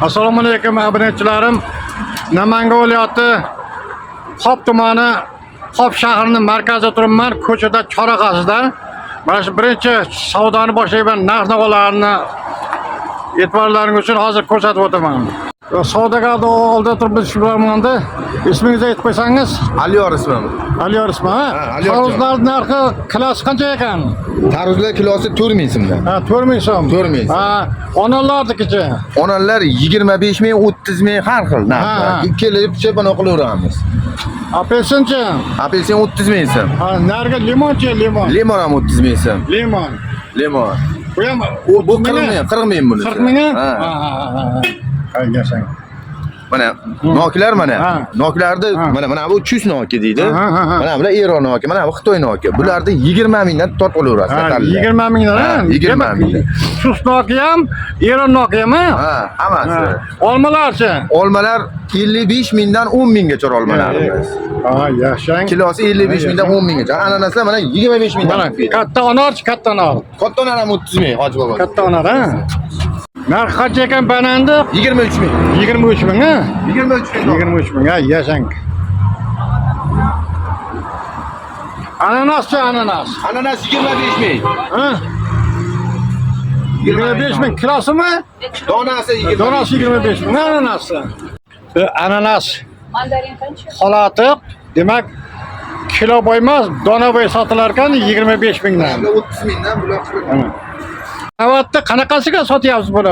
Assalomu alaykum obunachilarim. Namangan viloyati Xop tumani Xop shahrining markazida turibman, ko'chada chorrahasida. Mana shu birinchi savdoni boshlayman, narx-navolarni e'tiborlaringiz uchun hozir ko'rsatib o'taman. Savdogarni oldida turibmiz, ishbilarmonni. Ismingizni aytib qo'ysangiz? Aliyor ismim. Aliyor ismi, ha? Ha, Aliyor. Tarvuzlar narxi kilosi qancha ekan? Tarvuzlar kilosi 4000 so'mdan. Ha, 4000 so'm. 4000 so'm. Ha, onalarnikichi? Onalar 25 ming, 30 ming har xil Ha, ha. narxda. Kelib buni qilaveramiz. Apelsinchi? Apelsin 30 ming so'm. Ha, narigi limonchi, limon. Limon ham 30 ming so'm. Limon. Limon. Bu ham Bu 40 ming, 40 ming bunisi. 40 ming? Ha. Ha, ha, ha, ha. Ha, yashang. Mana noklar mana. Ha. Noklarni Ha. mana mana bu chus noki deydi. Ha, ha, ha. Mana bular Eron noki, mana bu Xitoy noki. Bularni 20 mingdan tortib olaverasiz. Ha, tanla. 20 mingdan, ha? Ha, 20 Demak, mingdan. Chus noki ham, Eron noki ham, ha? Ha, hammasi. Ha. Olmalarchi? Olmalar 55 mingdan 10 minggacha olmalarimiz. Ha, yashang. Kilosi 55 mingdan 10 minggacha. Ananaslar mana 25 mingdan. Mana katta anorchi, katta anor. Katta onar ham 30 ming, Hoji bobo. Katta anor, ha? Narxi qancha ekan bananni? 23 ming. 23 ming, ha? 23 ming. 23 ming, ha, yashang. Ananaschi, ananas. Ananas 25 ming. Ha? 25 ming kilosimi? Donasi 25. Donasi 25 ming ananasi. Bu ananas Mandarin qancha? holati, demak, kilo bo'y emas, dona bo'y sotilar ekan 25 mingdan. Bular 30 mingdan, bular 40 ming. Navbatda qanaqasiga sotyapsiz buni?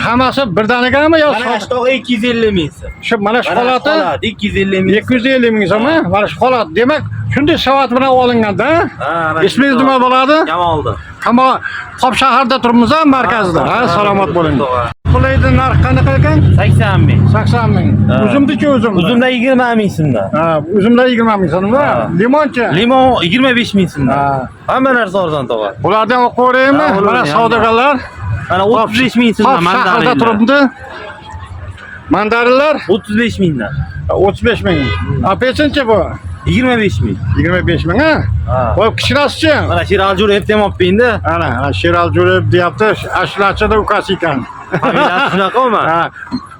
Hammasi birdanigami yo Mana shu tog'a 250 ming so'm. shu mana shu Mana shu holati holat 250 ming. 250 ming so'm, ha? Mana shu holat. Demak, shunday savat bilan olinganda. Ha, mana shu Ismingiz nima bo'ladi? Kamoldi. Kamo Xop shaharda turibmiz, ha, markazida. Ha, salomat bo'ling. Qulaydi narx qanaqa ekan? 80 ming. 80 ming. Ha. Uzumnichi uzum? Uzumda 20 ming so'mdan. Ha, uzumlar 20 ming so'm, ha? Ha. Limonchi? Limon 25 ming so'mdan. Ha. Hamma narsa arzon tog'a. Bulardan olib qo'yaymi? Ha, Mana bo'laveradi, savdogarlar. Mana 35 ming Xop so'mdan shaharda mandarinlar. turibdi. Mandarinlar 35 mingdan. 35 ming. Apelsinchi bu? 25 ming. 25 ming, ha? Ha. Xo'p, kichkinasichi? Mana Shirali Jo'rayev ham olib endi. Ana, ha, Sherali Jo'rayev deyapti. Ashulachida ukasi ekan. Familiyasi shunaqami? Ha.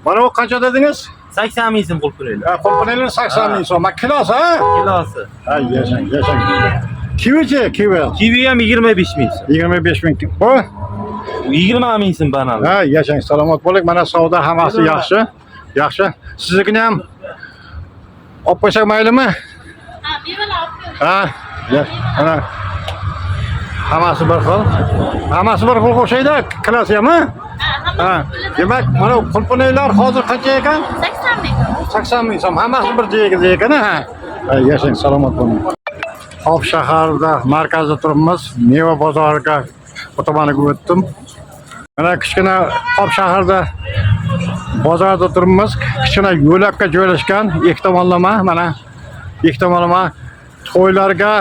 Mana bu qancha dedingiz? 80 ming so'm qilib qo'yaylik. Ha, Qulpinaylar 80 ming so'm. Ha, kilosi, ha? Kilosi. Ha, yashang, yashang. Kivichi, kivi. Kivi ham 25 ming so'm. 25 ming. Bu? 20 ming so'm banan. Ha, yashang, salomat bo'ling. Mana savdo hammasi yaxshi. Yaxshi. Siznikini ham olib qo'ysak maylimi? Ha, mevalar olib kel. Ha, mana hammasi bir xil. Hammasi bir xil o'xshaydi, kilosi ham, ha? Ha, Ha, demak, mana qulpinaylar hozir qancha ekan? 80 ming. 80 ming so'm. Hammasi bir joyga ekan, ha? Ha, yashang, salomat bo'ling. Xop shaharda markazda turibmiz. Meva bozoriga bu tomoniga o'tdim. Mana kichkina Xop shaharda bozorda turibmiz. Kichkina yo'lakka joylashgan ikki tomonlama, mana ikki tomonlama to'ylarga,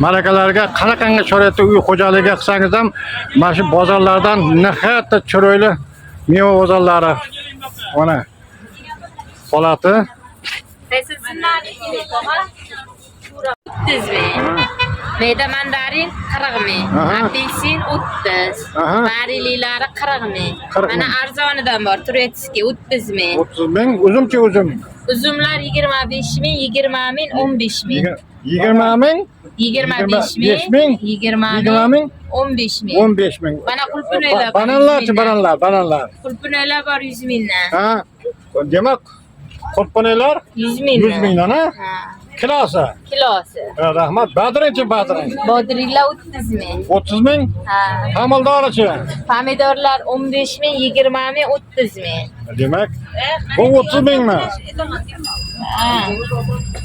ma'rakalarga qanaqangi sharoitda uy xo'jaligi qilsangiz ham mana shu bozorlardan nihoyatda chiroyli meva bozorlari. Mana holati. Apelsinlar tog'a. 30 ming. Mayda mandarin 40 ming. Aha. Apelsin 30. Aha. Barililari 40 ming. 40 Mana ming. arzonidan bor, turetskiy 30 ming. 30 ming. Uzumchi uzum? Uzumlar 25 ming, 20 ming, 15 ming. 20 ming, 25 25 ming, ming, 20 20 ming, ming, 15 ming. 15 ming. Mana qulpinaylar bor. Bananlarchi, 100 mingdan. bananlar, bananlar. Qulpinaylar bor 100 mingdan. Ha. Demak, qulpinaylar 100 mingdan. 100 mingdan, ha? Ha, Kilosi. kilosi. Ha, rahmat. Badringchi, badring. Bodringlar 30 ming. 30 ming. Ha. Pomidorichi? Pomidorlar 15 ming, 20 ming, 30 ming. Demak, bu 30 mingmi? Ha.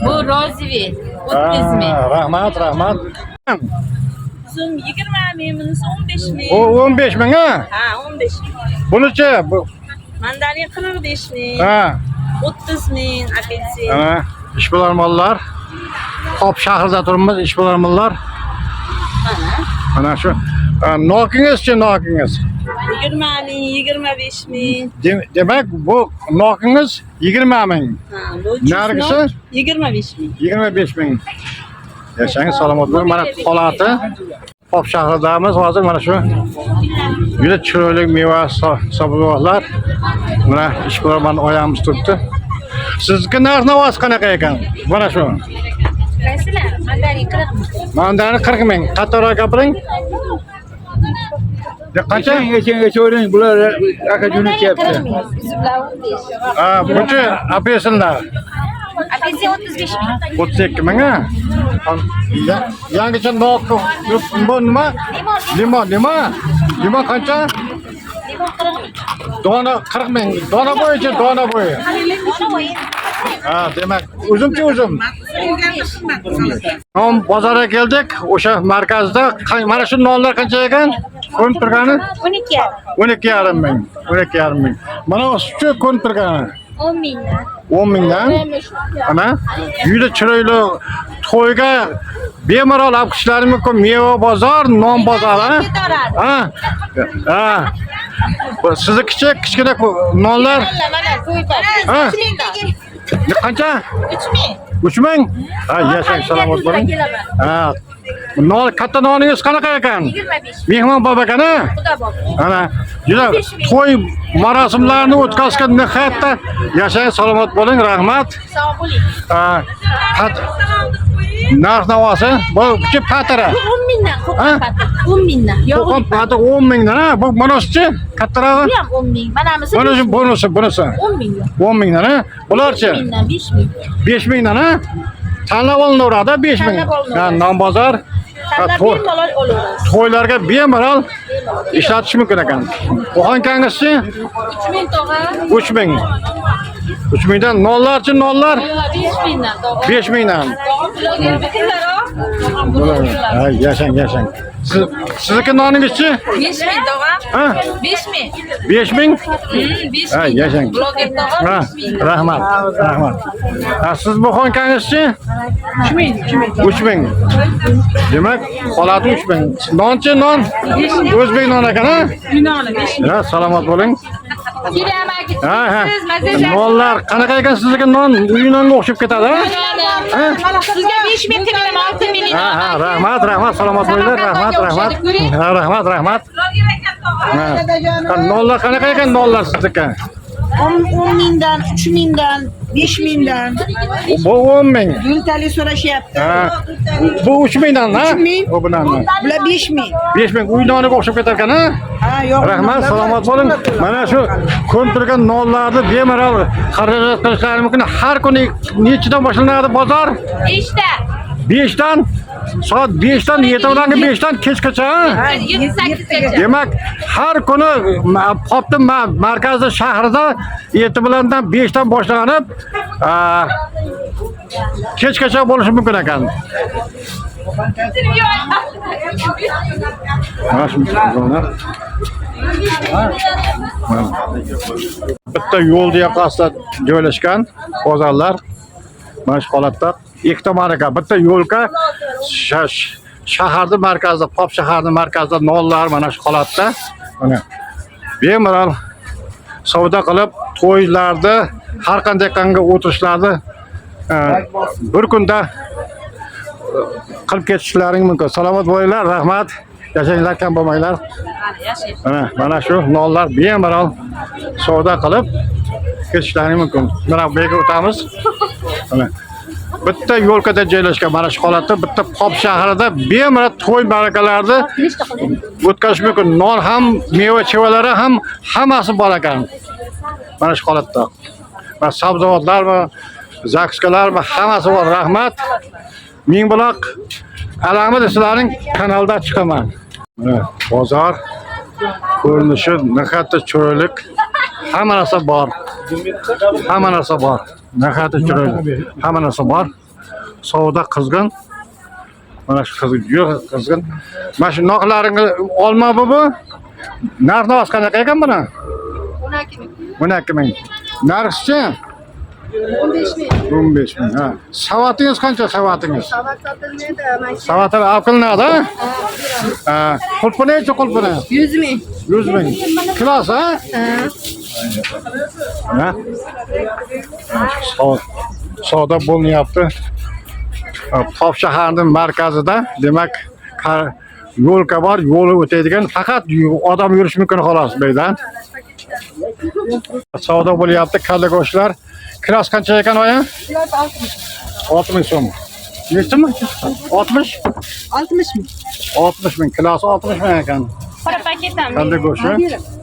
Bu rozivi 30 ming. Ha, rahmat, rahmat. Uzum 20 ming, bunisi 15 ming. Bu 15 ming, ha? Ha, 15 ming. Bunichi? Bu Mandarin 45 ming, ha. 30 ming apelsin. Mana ishbilarmonlar. Xop shahrida turibmiz, ishbilarmonlar. Mana shu nokingizchi, nokingiz? 20 ming, 25 ming. Demak, bu nokingiz 20 ming, Ha, bu Nargisi? chesnok 25 ming. 25 ming. Yashang, salomat bo'ling. Mana holati. Pop shahridamiz hozir. Mana shu juda chiroyli meva, sabzavotlar. Mana ishbilarmon oyamiz turibdi. Sizniki narx navosi qanaqa ekan? Mana shu. Qaysilar? Mandarin 40 ming. Mandarin 40 ming. Qattiqroq gapiring. Ya, qancha? Echanga so'rang, bular aka Mandarin 40 jo'natyapti. ming. Uzumlar 15. Ha, buchi apelsinlar Apelsin 35 ming. 32 ming ha. Yangicha nok bu nima? Limon. Limon, limon. Limon qancha? Limon 40 ming. Dona 40 ming. Dona bo'yicha, dona bo'yi. Dona bo'yi. Ha, demak, uzumchi uzum. Non bozorga keldik. O'sha markazda mana shu nonlar qancha ekan? Ko'rinib turgani 12. 12,5 ming. 12,5 ming. Mana shu ko'rinib turgani 10 mingdan. 10 mingdan. Ana juda chiroyli to'yga bemalol olib ketishlari mumkin. Meva bozor, non bozori. Ha? Ha. Bu siznikichi kichkina nonlar Mana to'y. Ha? Qancha? 3 ming. 3 ming? Ha, yashang, salomat bo'ling. Ha. Non, katta noningiz qanaqa ekan? 25. Mehmon bob ekan, ha? Xudo bob. Ana, juda to'y marosimlarini o'tkazishga nihoyatda yashang, salomat bo'ling, rahmat. Sog' bo'ling. Ha, narx navosi bu kichik patira. Bu 10 mingdan Ha? qo'qon patir. 10 mingdan. Qo'qon patir 10 mingdan, ha? Bu bunisichi kattarog'i? Bu ham 10 ming. Manamisi Bunisi, bunisi, bunisi. 10 ming. 10 mingdan, ha? Bularchi? 5 mingdan 5 ming. 5 mingdan, ha? Tanlab olinaveradi 5 ming. Tanlab olinaveradi. Ha, non bozor. Ha, Tanlab bemalol olaverasiz. To'ylarga bemalol ishlatish mumkin ekan. Qo'qonkangizchi? 3 ming tog'a. 3 ming. 3 mingdan nonlarchi, nonlar? 5 mingdan tog'a. 5 mingdan. Tog'a bloger bitirlar. Ha, yashang, yashang. Siz, sizniki noningizchi? 5 ming tog'a. Ha? 5 ming. 5 ming? 5 Ha, ming. yashang. Bloger tog'a Ha, 5 ming. rahmat, rahmat. Ha, siz buxonkangizchi? 3 ming. 3 ming. Demak, holati 3 ming. Nonchi, non? O'zbek non ekan, ha? Noni 5 ming. Ha, salomat bo'ling. Kelamaki. Ha, ha. Siz mazza. Nonlar qanaqa ekan sizniki non? Uy nonga o'xshab ketadi, ha? Ha? Sizga 5 ming beraman, 6 ming. Ha, ha, rahmat, rahmat, salomat bo'linglar, rahmat, rahmat. Ha, rahmat, rahmat. Ha. Ha, nonlar qanaqa ekan nonlar sizniki? 10 mingdan, 3 mingdan, 5 mingdan. Bu 10 ming. Yultali so'rashyapti. Ha. Bu 3 mingdan, ha? 3 ming. Bu bilan. Bular 5 ming. 5 ming uy noniga o'xshab ketar ekan, ha? Ha, yo'q. Rahmat, salomat bo'ling. Mana shu ko'rib turgan nonlarni bemalol xarajat qilishlari mumkin. Har kuni nechidan boshlanadi bozor? 5 ta. 5 dan, soat 5 dan, ertalabki 5 dan kechgacha, ha? 7-8 gacha. Demak, har kuni Popni markazda shahrida erta bilandan 5 dan boshlanib, kechgacha bo'lishi mumkin ekan. Mana shu zona. Mana. Bitta yo'lni yoqasida joylashgan bozorlar. Mana shu holatda ikki tomoniga bitta yo'lka shaharni markazida, Pop shaharning markazida nonlar mana shu holatda. Mana bemalol savdo qilib, to'ylarda, har qanday qanday o'tirishlarni bir kunda qilib ketishlaring mumkin. Salomat bo'linglar, rahmat. Yashanglar, kam bo'lmanglar. Mana, mana shu nonlar bemalol savdo qilib ketishlaring mumkin. Mana bu yerga o'tamiz. Mana bitta yo'lkada joylashgan mana shu holatda bitta Pop shahrida bemalol to'y ma'rakalarni o'tkazish mumkin. Non ham, meva-chevalari ham hammasi bor ekan. Mana shu holatda. Mana sabzavotlarmi, zakuskalarmi hammasi bor. Rahmat. Mingbuloq alamida sizlarning kanalda chiqaman. Mana bozor ko'rinishi nihoyatda chiroyli. Hamma narsa bor. Hamma narsa bor. Nihoyatda chiroyli. Hamma narsa bor. Savdo qizg'in. Mana shu qizg'in, juda qizg'in. Mana shu noqlaringiz olma bu? Narx navosi qanaqa ekan buni? 12 ming. 12 ming. Narxichi? 15 ming. 15 ming. Ha. Savatingiz qancha savatingiz? Savat sotilmaydi. Savatlar olib qilinadi, ha? Ha. Qulpi nechi qulpini? 100 ming. 100 ming. Kilos, ha? Ha? Savdo bo'linyapti. Pop shaharning markazida, demak, Yo'lka bor, yo'li o'tadigan, faqat odam yurishi mumkin xolos bu yerdan. Savdo bo'lyapti, kalla go'shtlar. Kilosi qancha ekan oyi? 60 so'm. Nechtimi? 60? 60 ming. 60 ming, kilosi 60 ming ekan. Qora paket ham. Kalla go'shti.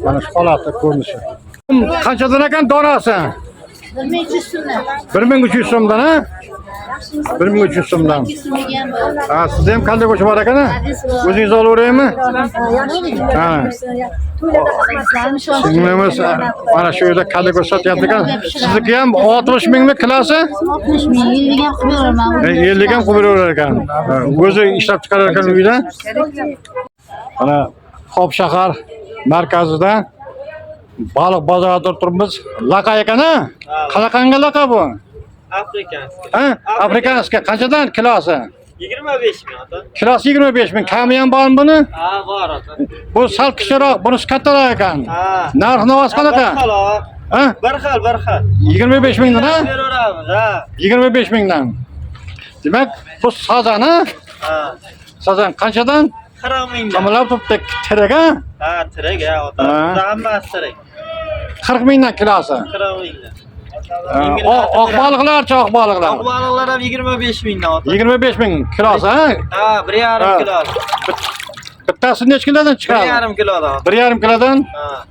Mana shu holatda ko'rinishi. Qanchadan ekan donasi? 1300 so'mdan. 1300 so'mdan, ha? 1300 so'mdan. Ha, sizda ham kalla go'shti bor ekan, ha? O'zingiz olaveraymi? Ha. Singlimiz mana shu yerda kalla go'sht sotyapti ekan. Sizniki ham 60 mingmi kilosi? 60 ming, 50 ham qilib beraman. 50 ham qilib beraverar ekan. Ha, o'zi ishlab chiqarar ekan uyda. Mana Pop shahar markazida baliq bozorida turibmiz. Laqa ekan, ha? Qanaqangi laqa bu? Afrikanskiy. Ha? Afrikanskiy qanchadan kilosi? 25 ming ota. Kilosi 25 ming. Kami ham bormi buni? Ha, bor ota. Bu sal kichikroq, bunisi kattaroq ekan. Ha. Narx navosi qanaqa? Bir xil, Ha? bir xil, bir xil. 25 mingdan, ha? Beraveramiz, ha. 25 mingdan. Demak, bu sazan, ha? Ha. Sazan qanchadan? 40 mingdan. Qamalab turibdi, tirik, ha? Ha, tirik, ha, ota. Ha. Hammasi tirik. 40 mingdan kilosi. 40 mingdan. Ha, Oq baliqlarchi, oq baliqlar. Oq baliqlar ham 25 mingdan ota. 25 ming kilosi, ha? Ha, 1,5 Ha. kilo. Bittasi necha kilodan chiqadi? 1,5 kilodan. 1,5 kilodan. Ha.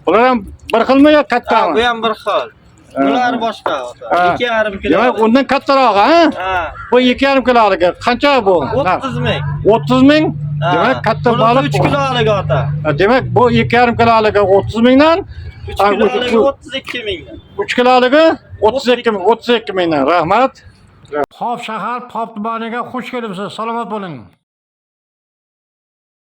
Bular ham bir xilmi yo Ha, bu kattami? ham bir xil. Bular boshqa ota. Ha. 2,5 kilo. Demak, undan kattaroq, ha? Ha. Bu 2,5 kiloligi. Qancha bu? 30 ming. 30 ming. Ha. Demak, katta Bunisi baliq. 3 kiloligi ota. Ha, demak, bu 2,5 kiloligi 30 mingdan, 3 Ha, kiloligi 32 mingdan. 3 kiloligi 32 ming, 32 mingdan. Rahmat. Pop shahar, Pop tumaniga xush kelibsiz. Salomat bo'ling.